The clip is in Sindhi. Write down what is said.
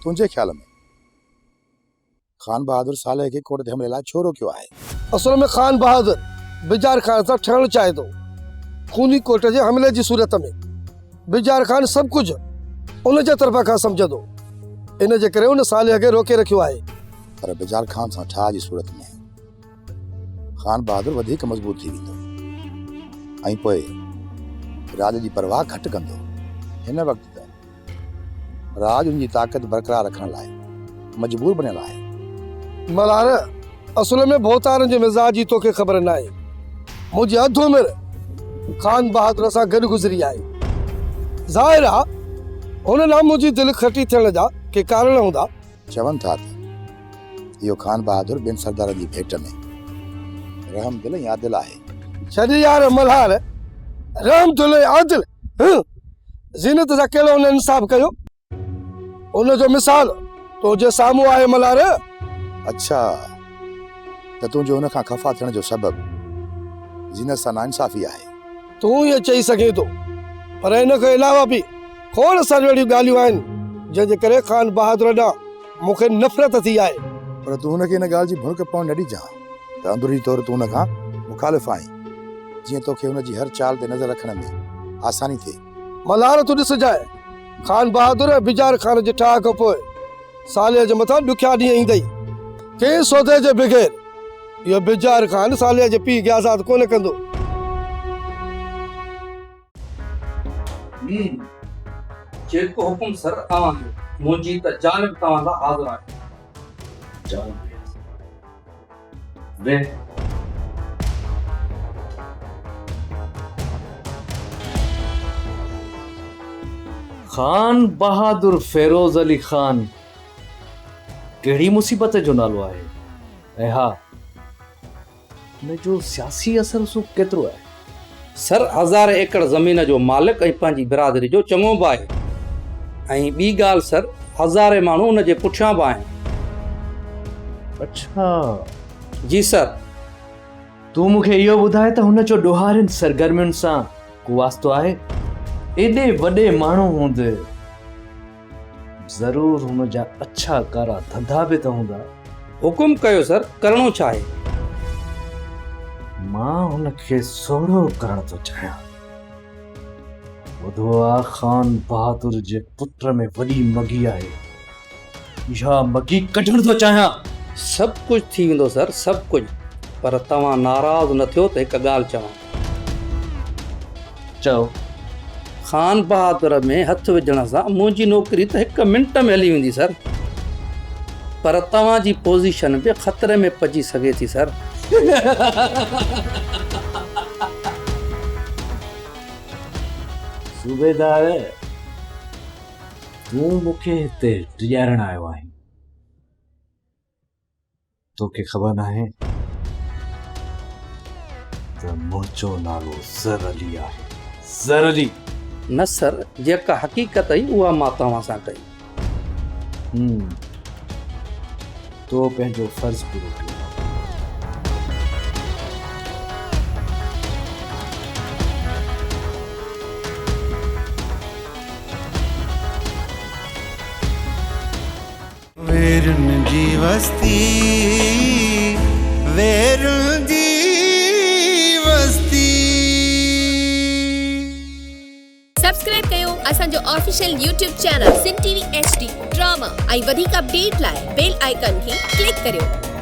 تنهنجي خيال ۾ خان بهادر صالح کي ڪوٽ تي حملي لاء ڇو روڪيو آهي؟ اصل ۾ خان بهادر بجار خان سان ٺهڻ چاهي ٿو. خوني ڪوٽ جي حملي جي صورت ۾ بجار خان سڀ ڪجهه ان جي طرف کان سمجهندو. ان جي ڪري ان صالح کي روڪي رکيو آهي. پر بجار خان سان ٺاهه جي صورت ۾ خان بهادر وڌيڪ مضبوط ٿي ويندو ۽ پوء راڄ جي پرواهه گهٽ ڪندو. هن وقت ته راڄ ان جي طاقت برقرار رکڻ لاء مجبور بڻيل آهي. ملهار، اصل ۾ ڀوتارن جي مزاج جي توکي خبر ناهي. منهنجي اڌ عمر خان بهادر سان گڏ گذري آهي. ظاهر آ، هن ڏانهن منهنجي دل کٽي ٿيڻ جا ڪي ڪارڻ هوندا. چون ٿا ته اهو خان بهادر ٻين سردارن جي ڀيٽ ۾ رحم دل ۽ عادل آهي. ڇڏ يار ملهار، رحم دل ۽ عادل، هه! زينت سان ڪهڙو هن انصاف ڪيو؟ ان جو مثال تنهنجي سامهون آهي ملهار. اڇا ته تنهنجو هن کان خفا ٿيڻ جو سبب زينت سان ناانصافي آهي. تون ائين چئي سگهين ٿو پر ان کان علاوه به کوڙ ساريون اهڙيون ڳالهيون آهن جنهن جي ڪري خان بهادر ڏانهن مون کي نفرت ٿي آهي. پر تون هن کي ان ڳالهه جي ڀڻڪ پوڻ نه ڏجان ته اندروني طور تون هن کان مخالف آهين جيئن توکي هن جي هر چال تي نظر رکڻ ۾ آساني ٿئي. ملهار تون ڏسجانء خان بهادر ۽ بجار خان جي ٺاهه کان پوء صالح جي مٿان ڏکيا ڏينهن ايندئي. ڪنهن سودي جي بغير اهو بجار خان صالح جي پيء کي آزاد ڪونه ڪندو. مير، جيڪو حڪم سر اوهان جو، منهنجي ته جان به توهان لاء حاضر آهي. جان به حاضر. ويهه. خان بهادر فيروز علي خان ڪهڙي مصيبت جو نالو آهي ۽ ها ان جو سياسي اثر رسوخ ڪيترو آهي؟ سر هزارين ايڪڙ زمين جو مالڪ ۽ پنهنجي برادري جو چڱو به آهي ۽ ٻي ڳالهه سر هزارين ماڻهو ان جي پٺيان به آهن. اڇا. جي سر. تون مون کي اهو ٻڌاء ته هن جو ڏوهارين سرگرمين سان ڪو واسطو آهي؟ ايڏي وڏي ماڻهو هوندي ضرور هن جا اڇا ڪارا ڌنڌا به ته هوندا. حڪم ڪيو سر، ڪرڻو ڇا آهي؟ مان هن کي سوڙهو ڪرڻ ٿو چاهيان. ٻڌو آ خان بهادر جي پٽ ۾ وڏي مڳي آهي. اها مڳي ڪڍڻ ٿو چاهيان. سڀ ڪجهه ٿي ويندو سر، سڀ ڪجهه. پر توهان ناراض نه ٿيو ته هڪ ڳالهه چوان. چئو. خان بهادر ۾ هٿ وجهڻ سان منهنجي نوڪري ته هڪ منٽ ۾ هلي ويندي سر. پر توهان جي پوزيشن به خطري ۾ پئجي سگهي ٿي سر. صوبيدار، تون مون کي هتي ڊيڄارڻ آيو آهين. توکي خبر ناهي ته منهنجو نالو زر علي آهي، زر علي! نه سر، جيڪا حقيقت هئي اها مان توهان سان ڪئي. هم، تو پنهنجو فرض پورو ڪيو آهي. ويرن جي وستي ويرن جي وستي. سبسڪرائب ڪيو اسان جو official YouTube channel Sindh T V H D drama ۽ وڌيڪ اپڊيٽ لاء بيل آئيڪان کي ڪلڪ ڪريو.